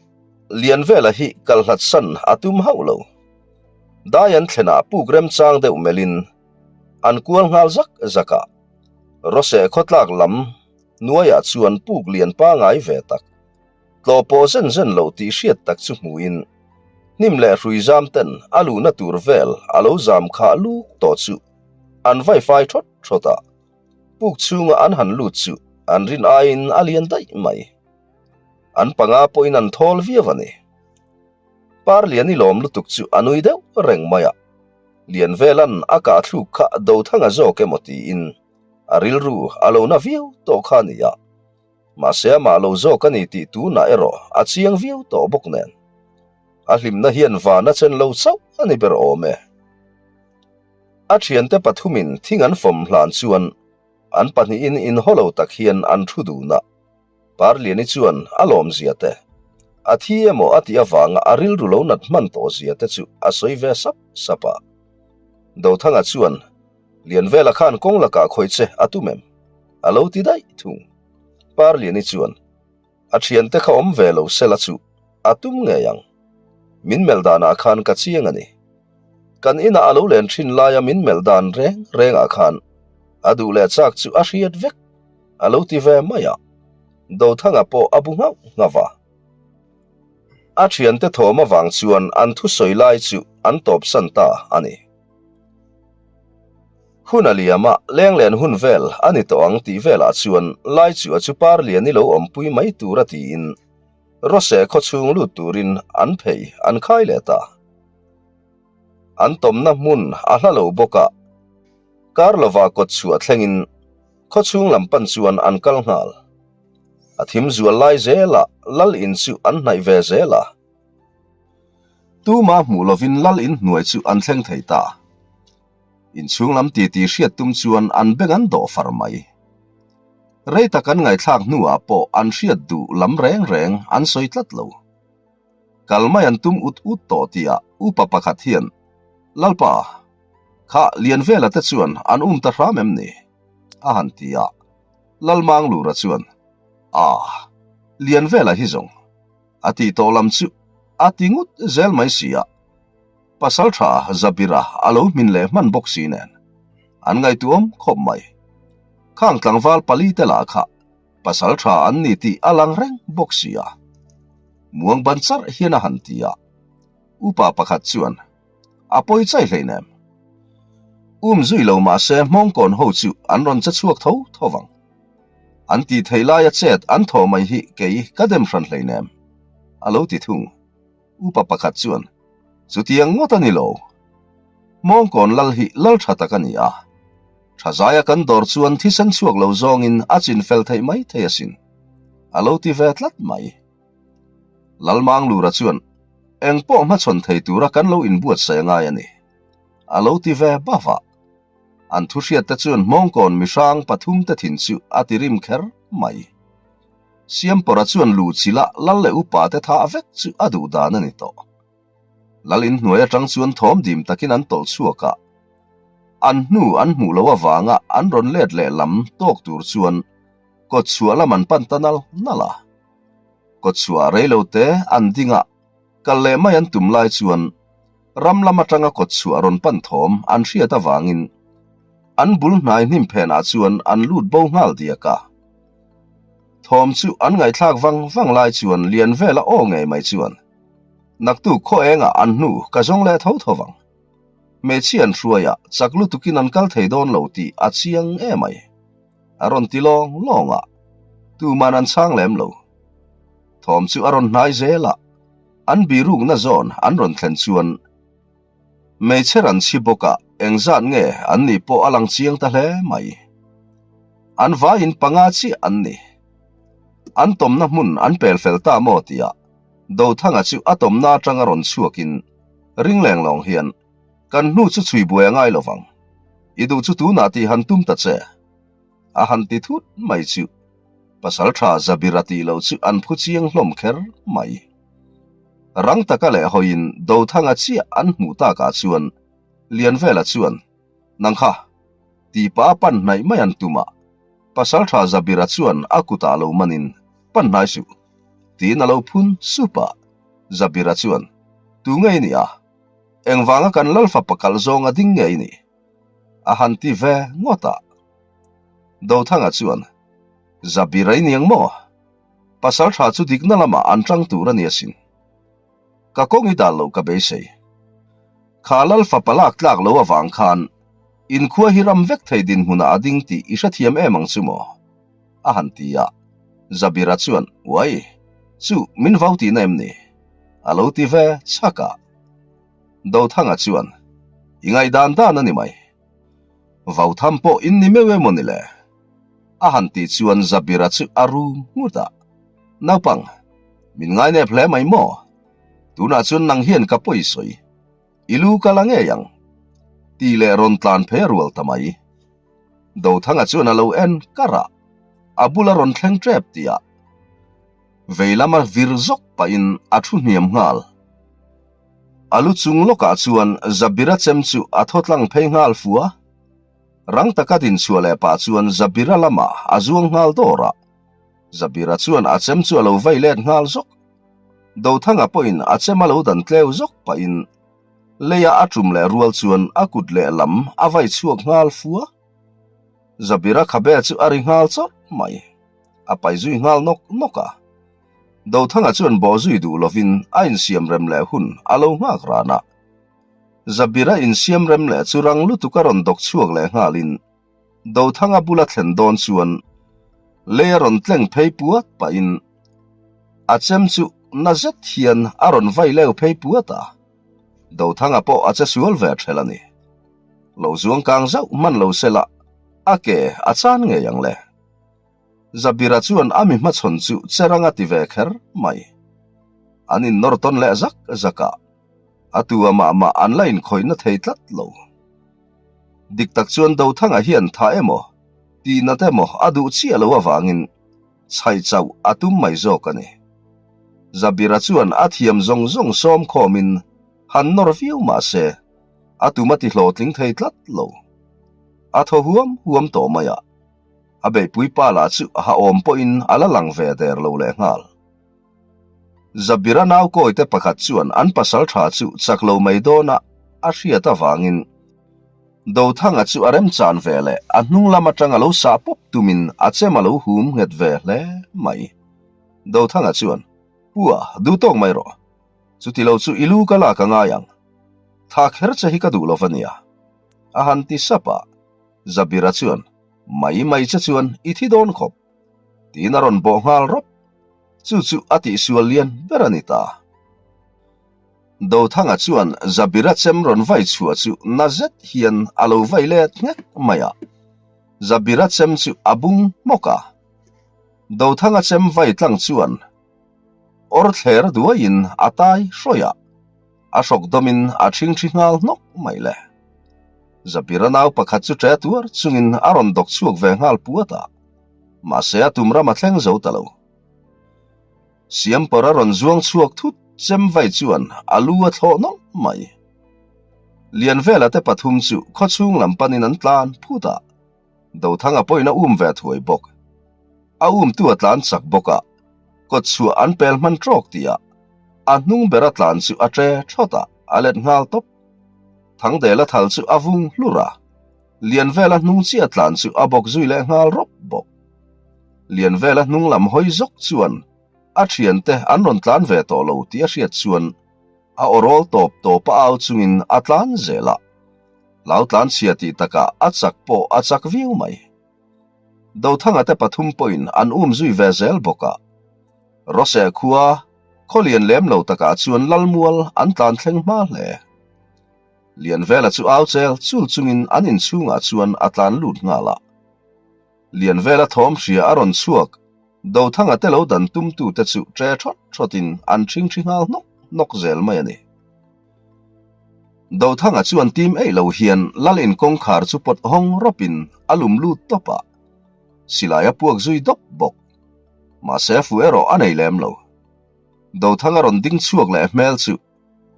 Lianvela hi kal hlat san a tum hauh lo. Dai an thlenah puk remchang deuh melhin an kual nghal zak zak a. Rose khawtlak lam hnuaiah chuan puk lian pangai ve tak, tlawh pawh zen zen loh tih hriat tak chu hmuhin hnim leh hrui zam ten a luhna tur vel a lo zam khah luk tawh chu an vaifai thawt thawt a. Puk chhunga an han lut chu an rin aiin a lian daih mai. An panga pawhin an thawl viau a ni. Parliani lawm lutuk chu a nui deuh reng mai a, Lianvelan a kah thluk kha Dothanga zawk emaw tiin a rilru a lo na viau tawh kha a ni a. Mahse amah lo zawk a ni tih tunah erawh a chiang viau tawh bawk nen. A hlimna hian van a chen lo chauh a ni ber awm e. A thiante pathumin thing an fawm hlan chuan an pahnihin inhaw lo tak hian an thu dun a. Parliani chuan a lawmzia te, a thi emaw a tih avanga a rilru lo nat hman tawh zia te chu a sawi ve sap sap a. Dothanga chuan, Lianvela khan kawng lakah khawih che a tum em? a lo ti daih thung. Parliani chuan, A thiante kha awm ve lo sela chu a tum ngei ang. Min melh danah khan ka chiang a ni. Kan inah a lo len thin laia min melh dan reng rengah khan a duh leh chak chu a hriat vek a lo ti ve mai a. Dothanga pawh a bu nghauh nghauh a. A thiante thawm avang chuan an thusawi lai chu an tawpsan ta a ni. Hun a liam a, lenglen hun vel a ni tawh ang tih velah chuan Laichua chu Parliani lo awmpui mai tur a tiin Rose khawchhung lut turin an phei an khai leh ta. An tawmna hmun a hla lo bawk a, kar lova kawt chhuah thlengin khawchhung lam pan chuan an kal nghal. A thim zual lai zelah lal in chu an hnaih ve zel a. Tuma hmuh lovin lal in hnuai chu an thleng thei ta. Inchhung lam titi hriat tum chuan an beng an dawh far mai. Rei tak an ngaihthlak hnuah pawh an hriat duh lam reng reng an sawi tlat lo. Kal mai an tum ut ut tawh tihah upa pakhat hian, Lalpa, kha Lianvela te chuan an um ta hram em ni? a han ti a. Lalmanglura chuan, Ah, Lianvela hi zawng. A tih tawh lam chu a ti ngut zel mai si a, pasal tha Zabira a lo hmin leh hman bawk si nen an ngaihtuam khawp mai. Khang tlangval pali te lah kha pasal tha an ni tih a lang reng bawk si a. Muang ban charh hian a han ti a. Upa pakhat chuan, A pawi chai hleinem. Um zui lo mah se hmawngkawn ho chu an rawn che chhuak tho tho vang. An tih theih laia chet an thawh mai hi kei ka dem hran hleinem, a lo ti thung. Upa pakhat chuan, Chutiang ngawt a ni lo. Hmawngkawn lal hi lal tha tak a ni a. Tha zaia kan dawr chuan thisen chhuak lo zawngin a chin fel theih mai thei asin, a lo ti ve tlat mai. Lalmanglura chuan, Eng pawh hmachhawn thei tura kan lo inbuatsaih a ngai a ni, a lo ti ve bava. An thu hriatte chuan Hmawngkawn mihrang pathumte thin chu a ti rim kher mai. Siampawra chuan luhchilh a lal leh upate thah vek chu a duh dan a ni tawh. Lal inhnuai atang chuan thawm dim takin an tawlh chhuak a, an hnu an hmuh loh avanga an rawn let leh lam tawk tur chuan kawtchhuah lam an pan ta nal nal a. Kawtchhuah reilote an ding a, kal leh mai an tum lai chuan ram lam atanga kawtchhuah rawn pan thawm an hriat avangin an bul hnai hnim phenah chuan an lut bo nghal diak a. Thawm chu an ngaihthlak vang vang lai chuan lian vela aw ngei mai chuan Naktuk khaw engah an hnu ka zawng leh tho tho vang. Hmeichhia an hruai a, chak lutukin an kal thei dawn lo tih a chiang emai. A rawn ti lawng lawng a, tuman an chhang lem lo. Thawm chu a rawn hnai zel a, an birukna zawn an rawn thlen chuan hmeichhe ran chhi bawkah engzat nge an nih pawh a lang chiang ta hle mai. An vaiin panga chiah an ni. An tawmna hmun an pel fel ta maw tihah Dothanga chu a tawmna atanga rawn chhuakin ring leng lawng hian, Kan hnu chu chhui buai a ngai lo vang. I duh chu tunah tih han tum ta che. A han ti thut mai chu pasal tha Zabira tih loh chu an phu chiang hlawm kher mai. Rang taka leh hawiin Dothanga chiah an hmuh takah chuan Lianvela chuan, Nang kha, tih pah a pan hnaih mai an tum a, pasal tha Zabira chuan a kutah lo manin, Pan hnai suh, tiin a lo phun sup a. Zabira chuan, Tu nge i nih a? Engvanga kan Lalfapa kalh zawnga ding nge i nih? A han ti ve ngawt a. Dothanga chuan, Zabira i ni ang maw? Pasal tha chu dikna lamah an tang tur a ni asin. Ka kawng i dal loh ka beisei. Kha Lal fapa lak tlak lo avang khan inkhua hi ram vek thei dinhmunah a ding tih i hrethiam em ang chu maw? A han ti a. Zabira chuan, Uai, chu min vau tihna em ni? A lo ti ve chhak a. Dothanga chuan, I ngaihdan dan a ni mai. Vautham pawh in ni meuh emaw ni le? A han tih chuan Zabira chu a rum nghut a. Naupang, min ngainep hle mai maw? Tunah chuan nang hian ka pawi sawi. I lu ka la ngei ang. Tih leh rawn tlan phei a rual ta mai. Dothanga chuan a lo en kar a, a bula rawn thleng tep tih ah vei lama vir zawk pahin a thu hniam nghal. A lu chung lawkah chuan Zabira chem chu a thaw tlang phei nghal fu a. Rang taka din chhuah leh pah chuan Zabira lamah a zuang nghal dawr a. Zabira chuan a chem chu a lo vai let nghal zawk. Dothanga pawhin a chem a lo dan tleu zawk pahin leia a tum leh rual chuan a kut lehlam a vai chhuak nghal fu a. Zabira khabe chu a ri nghal chawrh mai. A pai zui nghal nawk nawk a. Dothanga chuan bawh zui duh lovin a insiam rem leh hun a lo nghak ran a. Zabira insiam rem leh chu rang lutuk a rawn dawk chhuak leh nghalin Dothanga bula thlen dawn chuan lei a rawn tleng phei puat pahin a chem chu na zet hian a rawn vai leu phei puat a. Dothanga pawh a che sual ve ṭhel a ni. Lo zuang kang zauh hman lo sela a ke a chan ngei ang le. Zabira chuan a mi hmachhawn chu cherang a ti ve kher mai. An innawr tawn leh zak zak a, a tu a mah mah an la inkhawihna thei tlat lo. Dik tak chuan Dothanga hian tha emaw, tihnat emaw a duh chiah lo avangin chhaih chauh a tum mai zawk a ni. Zabira chuan a thiam zawng zawng sawm khawmin han nawr viau mah se, a tum a ti hlawhtling thei tlat lo. A thaw huam huam tawh mai a. A beihpui pa lah chu a awm pawhin a la lang ve der lo leh nghal. Zabira nau kawite pakhat chuan an pasal tha chu chak lo mai dawna a hriat avangin Dothanga chu a remchan ve leh a hnung lam atang a lo sah pawp tumin a chem a lo hum nghet ve hle mai. Dothanga chuan. Pu a, duh tawk mai rawh. Chuti lo chu i lu ka lak a ngai ang. Tha kher che hi ka duh lo va nia. A han ti sap a, Zabira chuan, Mai mai che chuan i thi dawn khawp. Tiin a rawn bawh nghal rawp. Chu chu a tihsual lian ber a ni ta. Dothanga chuan Zabira chem rawn vai chhuah chu na zet hian a lo vai let nghek mai a. Zabira chem chu a bung hmawk a. Dothanga chem vai tlang chuan awr thler duaiin a tai hrawih a, a hrawk dawmin a ṭhingṭhi nghal hnawk mai le. Zabira nau pakhat chu ṭe tuar chungin a rawn dawk chhuak ve nghal puat a, mahse a tum ram a thleng zo ta lo. Siampawr a rawn zuang chhuak thut chem vai chuan a lu a thlawh nawlh mai. Lianvela te pathum chu khawchhung lam panin an tlan phut a, Dothanga pawhin a um ve thuai bawk. A umtu a tlan chak bawk a, kawtchhuah an pel hman trawk tih ah a hnung ber a tlan chu a tre thawt a, a let nghal tawp. Thangdela thal chu a vung hlur a, Lianvela hnung chiah tlan chu a bawk zui leh nghal rawp bawk. Lianvela hnung lam hawi zawk chuan a thiante an rawn tlan ve tawh lo tih a hriat chuan a awrawl tawp tawp a au chungin a tlan zel a. Hlau tlan chhia tih takah a chak pawh a chak viau mai. Dothanga te pathum pawhin an um zui ve zel bawk a. Rose khua khaw lian lem lo takah chuan Lalmual an tlan thleng hma hle. Lianvela chu au chel chul chungin an inchhungah chuan a tlan lut nghal a. Lianvela thawm hria a rawn chhuak, Dothanga te lo dan tumtute chu ṭe ṭhawt ṭhawtin an ṭhingṭhi nghal hnawk hnawk zel mai a ni. Dothanga chuan tim eih lo hian Lal in kawngkhar chu pawt hawng rawpin a lum lut tawp a, silai a puak zui dawp bawk. Mahse fu erawh a nei lem lo. Dothanga rawn ding chhuak leh hmel chu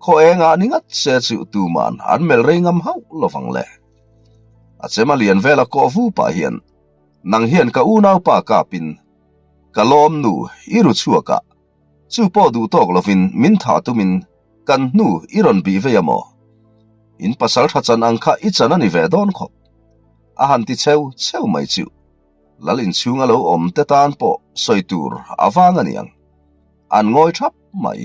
Khaw engah ni ngat se chu tuman an melh rei ngam hauh lovang le. A chem a lian vel a kawh vu pah hian, Nang hian ka unaupa kapin ka lawm nu i ru chhuak a, chu pawh duh tawk lovin min thah tumin kan hnu i rawn bih vei a maw? In pasal tha chan ang kha i chan a ni ve dawn khawp. A han ti cheu cheu mai chu Lal inchhung a lo awm te tan pawh sawi tur a vang a niang. An ngawi thap mai.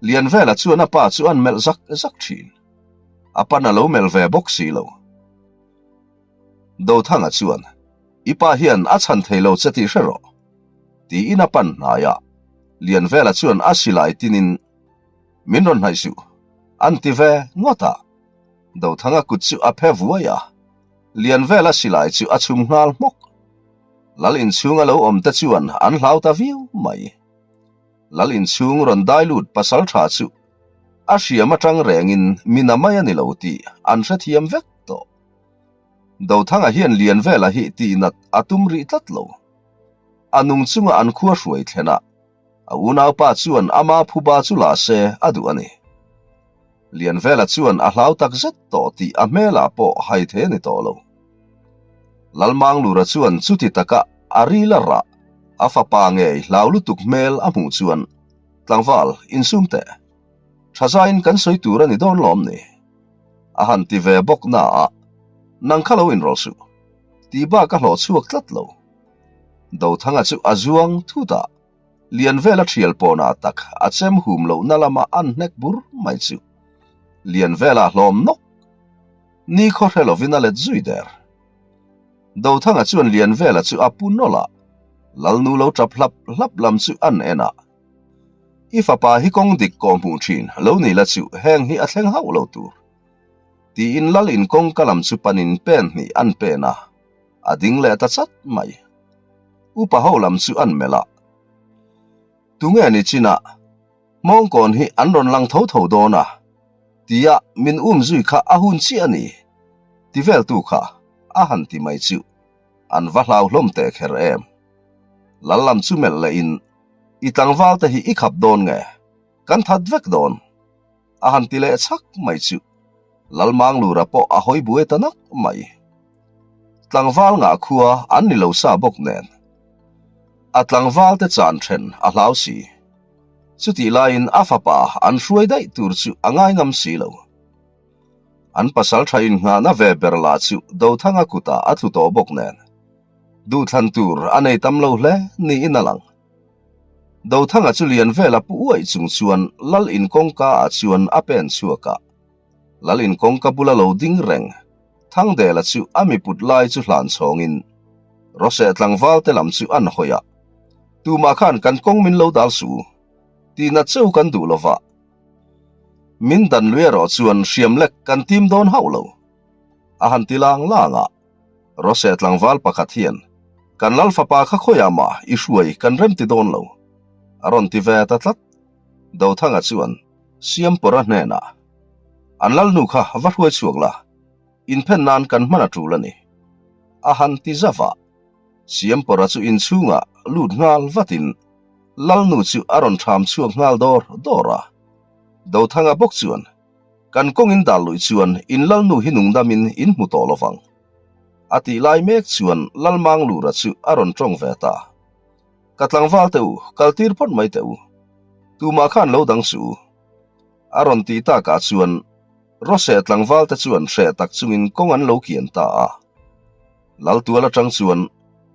Lianvela chuan a pa chu an melh zak zak thin. A pan a lo melh ve bawk si lo. Dothanga chuan, I pa hian a chhan thei lo che tih hre rawh. Tiin a pan hnai a. Lianvela chuan a silai tinin, Min rawn hnaih suh. An ti ve ngawt a. Dothanga kut chu a phe vuai a. Lianvela silai chu a chhum nghal hmawk. Lal inchhunga lo awm te chuan an hlau ta viau mai. Lal inchhung rawn dai lut pasal tha chu a hriam atang rengin mi na mai a ni lo tih an hrethiam vek tawh. Dothanga hian Lianvela hi tihnat a tum rih tlat lo. A nung chunga an khua hruai thlen a, a unaupa chuan ama phuba chu la se a duh a ni. Lianvela chuan a hlau tak zet tawh tih a hmelah pawh hai thei a ni tawh lo. Lalmanglura chuan chuti taka a ril a rah, a fapa ngei hlau lutuk hmel a hmuh chuan, Tlangval, insum teh. Thazain kan sawi tur a ni dawn lawm ni? A han ti ve bawk na a, Nang kha lo inrawlh suh. Tih bak a hlawh chhuak tlat lo. Dothanga chu a zuang thut a. Lianvela thial pawnah tak a chem hum lohna lama an hnek bur mai chu Lianvela hlawm nawk ni khaw hre lovin a let zui der. Dothanga chuan Lianvela chu a pu nawlh a, Lalnu lo tap hlap hlap lam chu an en a. I fapa hi kawng dik kawh hmuh thin lo ni la chu heng hi a thleng hauh lo tur. Tiin Lal in kawngka lam chu panin pen hnih an pen a. A ding leh ta chat mai. Upa ho lam chu an melh a. Tunge ni chinah Hmawngkawn hi an rawn lang tho tho dawn a, tia min um zui kha a hun chiah a ni, ti veltu kha a han ti mai chu an va hlau hlawm teh kher em. Lal lam chu melh lehin, I tlangval te hi i khap dawn nge? Kan that vek dawn. A han ti leh chhak mai chu Lalmanglura pawh a hawi buai ta nak mai. Tlangval ngah khua an ni lo sa bawk nen a tlangval te chan then a hlau si. Chutih laiin a fapa an hruai daih tur chu a ngai ngam si lo. An pasal tha innghahna ve ber lah chu Dothanga kutah a tlu tawh bawk nen duhthlan tur a nei tam lo hle niin a lang. Dothanga chu Lianvela pu uaih chung chuan Lal in kawngka ah chuan a pen chhuak a. Lal in kawngka bula lo ding reng Thangdela chu a miput lai chu hlan chhawngin Rose tlangval te lam chu an hawi a. Tumah khan kan kawng min lo dal suh u. Tihna cheu kan duh lova. Min dan lui erawh chuan hriam lek kan tim dawn hauh lo. A han ti lang lang a. Rose tlangval pakhat hian, Kan lal fapa kha khawiah mah i hruai kan rem ti dawn lo. A rawn ti ve ta tlat. Dothanga chuan Siampawra hnenah, An lalnu kha va hruai chhuak la, inphen nan kan hman a tul a ni. A han ti zauh a. Siampawra chu inchhungah lut nghal vatin lalnu chu a rawn ṭham chhuak nghal dawr dawr a. Dothanga bawk chuan, Kan kawng in dal luih chuan in lalnu hi nungdamin in hmu tawh lovang. A tih lai mek chuan Lalmanglura chu a rawn tawng ve ta. Ka tlangval teh u, kal tir phawt mai teh u. Tumah khan lo dang suh u. A rawn tih takah chuan Rose tlangval te chuan hreh tak chungin kawng an lo kian ta a. Laltual atang chuan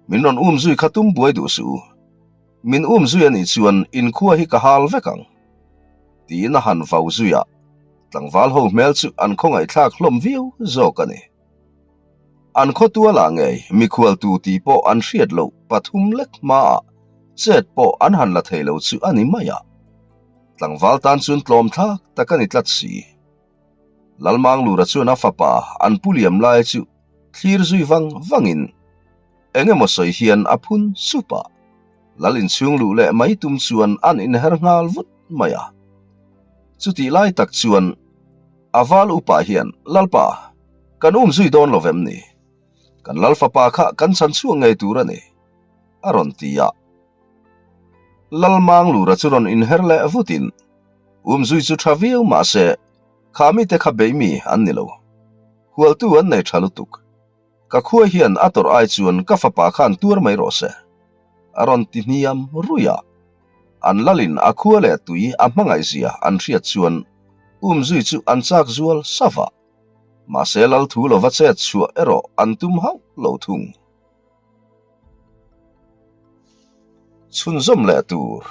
min rawn um zui kha tum buai duh suh u. Min um zui a nih chuan in khua hi ka hal vek ang. Tiin a han vau zui a, tlangval ho hmel chu an khawngaihthlak hlawm viau zawk a ni. An khaw tualah ngei mikhual tu tih pawh an hriat loh pathum lek hmaah chet pawh an han la thei lo chu a ni mai a. Tlangval tan chuan tlawmthlak tak a ni tlat si. Lalmanglura chuan a fapa an pu liam lai chu thlir zui vang vangin eng emaw sawi hian a phun sup a, Lal inchhung luh leh mai tum chuan an inher nghal vut mai a. Chutih lai tak chuan a val upa hian, Lalpa, kan um zui dawn lo vem ni? Kan Lal fapa kha kan chhan chhuak ngei tur a ni, a rawn ti a. Lalmanglura chu rawn inher leh vutin, Um zui chu tha viau mah se, kha mite kha bei mi an ni lo. Hualtu an nei tha lutuk. Ka khua hian a tawrh ai chuan ka fapa khan tuar mai rawh se, a rawn ti hniam ruih a. An lalin a khua leh tui a hmangaihzia an hriat chuan um zui chu an chak zual sava. Mahse lal thu lova chet chhuah erawh an tum hauh lo thung. Chhunzawm leh tur.